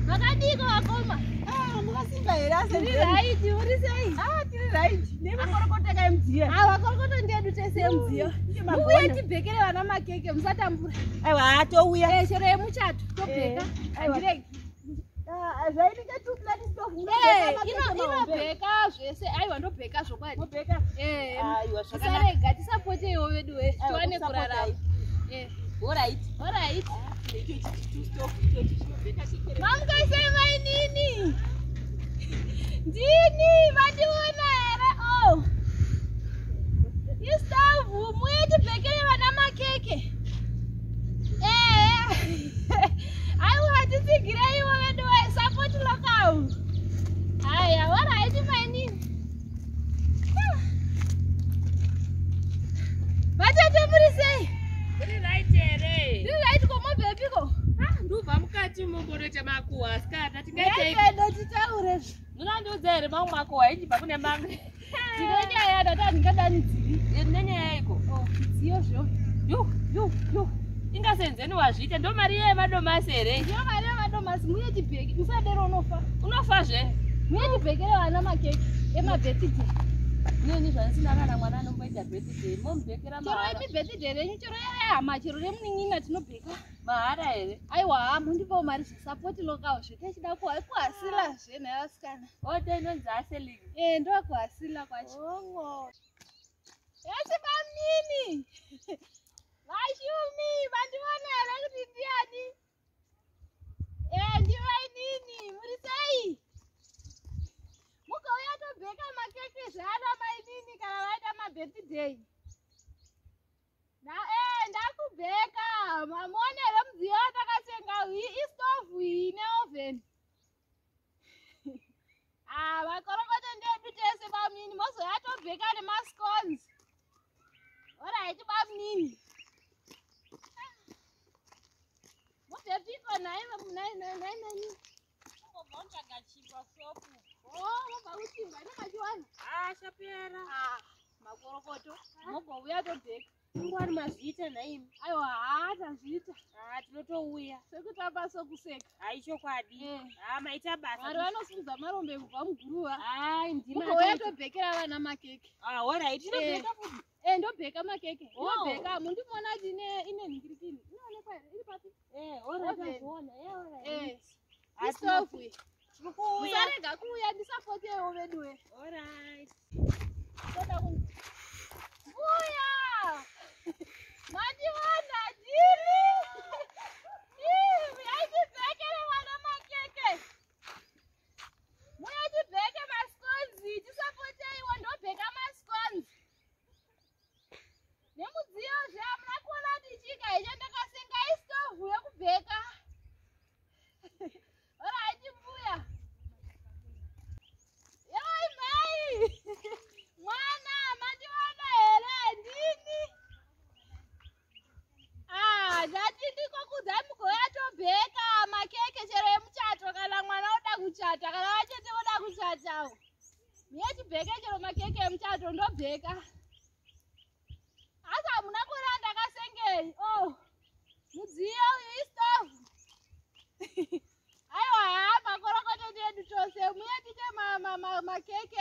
Makadiko vakoma? Ah, mukasimba here asi? Tiri right, uri sei? Ah, tiri right. Nemakorokota kaemudziyo. Ah, makorokoto ndedu tese emudziyo. Muuye tibhekere vana makeke, musatambura. Aiwa, touya. Eh, chero yemuchato tobheka. Aiwa. Handiregi. Ah, zvainenge two-plate stove. Eh, inobheka zvese. Aiwa, ndobheka zvokwadi. Mobheka. Eh. Aiwa, zvakanaka. Tisarega, tisapoteiwo vedu we. Aiwa, Tiwane kusapota kurarama. Eh. Alright. Alright. Icho ichi two stove icho ichi chinobheka kekere. Mamukaisei mainini? Ndini, vandiona here? Oh. Istavhu, muye tibhekere vana makeke. Eh. Aiwa, titsigireiwo vedu we, support local. Aya, alright mainini. Vatete muri sei? Muri right here? Ndiri right ko mobvepiko? Ah, ndubva mukati mumboroita makuhwa asikana tingaitei? Pedo titaure. Munondiudza here mamwe makuhwa injibva kune mamwe? Ndine nyaya ndati handingadanidziri. Ndine nyaya iko? Oh, zvidziyo zvo. Yu, yu, yu. Ingasenzeni wazviita ndo mari yemadomasi here? Ndiyo mari yemadomasi, muye tibheke. Musadero unofa. Unofa zve? Muye tibhekere vana makeke emabirthday. Nini zvandisina kana mwana anomboita birthday, momubhekera Chero mahara. imi birthday renyu, chero yehama, chero remunin'ina tinobheka. Mahara here? Aiwa, mundipawo mari zvesupport local zve techida kuhasila zve nhai vasikana. Ote inonzi hustling. Eh, ndokuhasila kwacho. Ongo. Esi bamnini. Vashumi, vandiona here kuti ndiani? Eh, ndivainini, muri sei? Mukauya tobheka makeke zvaana mainini kana vaita mabirthday. Na eh, ndakubheka. Mamuona here mudziyo watakasenga iyi istovhu iyi neoven. Ah, makorokoto ndedu tese bamnini, mozoya tobheka nemascones. Alright, bamnini. Mubvepiko nhai nhai nhai nhai nhai. Ungotsvaga chingwa sopu. Oh, mobva kuchingwa ino machiwana. Ah, chapera. Ah, makorokoto. Mugouya tobheka. Ingwani mazviita nhaimi. Aiwa, haa tazviita. Ah, tinotouya. Sekutamba sokuseka. Hai chokwadi. Eh. Ah, maita basa. Mwari vanosimudza marombe kubva muguruva. Hai, ndima. Mugouya tobhekera vana makeke. Ah, alright. Tinobheka futi. Eh, ndobheka makeke. Oh. Ndobheka. Mundimona kuti ine nhingirikini. Inoonekwa here? Iri papi? Eh, alright, Oven. tazviona. Eh, alright. Eh. Ah, Istovhu iyi. Tiri kuuya. Musarega kuuya, ndisapotewo vedu we. Alright. Mbuya! Mandiona ndini! Uyai tibhekere vana makeke. Muye tibheke maskonzi, tisapoteiwo ndobheka maskonzi. Nemudziyo zve hamuna kuona kuti chika icho ndakasenga istovhu yekubheka. Alright mbuya. Yoi mai! Mwana, mandiona here? Ndini. Ah, ndati ndikokudzai mugouya tobheka makeke chero emuchato kana mwana oda kuchata kana vachete voda kuchatawo. Miye tibheke chero makeke emuchato ndobheka. Asi hamuna kuona ndakasengei. Oh, mudziyo uyu istovhu. Aiwa, haa makorokoto ndedu tose. Muye tiite makeke.